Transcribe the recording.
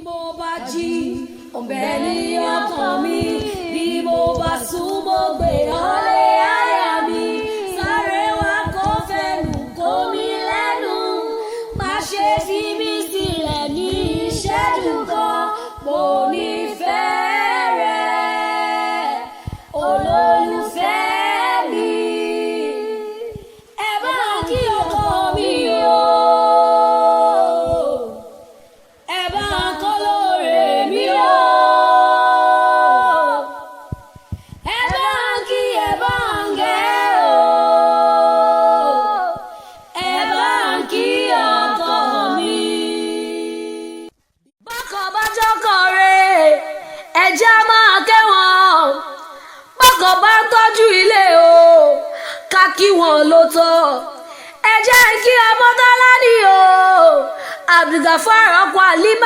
Mo bá jí, ọ̀bẹ ní ọkàn mi. Bí mo bá sùn, mo gbé ọlé àyà mi. Sáré wá kó fẹnu kó mi lẹ́nu. Má ṣe fi mí sílẹ̀ ní ìṣẹ́jú kan. Mo nífẹ̀ẹ́ rẹ, olólùfẹ́ mi. Ẹ bá kí ọkọ mi o, ẹ bá kọ́ lóore mi o, ẹ bá kí, ẹ bá ń gẹ́ o, ẹ bá kí ọkọ mi. Bọ́kọ̀ bá jọ́kọ̀ rẹ̀, ẹ̀jẹ̀ á máa kẹ́wọ̀n. Bọ́kọ̀ bá ń tọ́jú ilé o, ká kí wọn ló tọ́. Ẹ jẹ́ kí ọmọdọ́lá ní o, Abdulgafar ọkọ̀ Alima.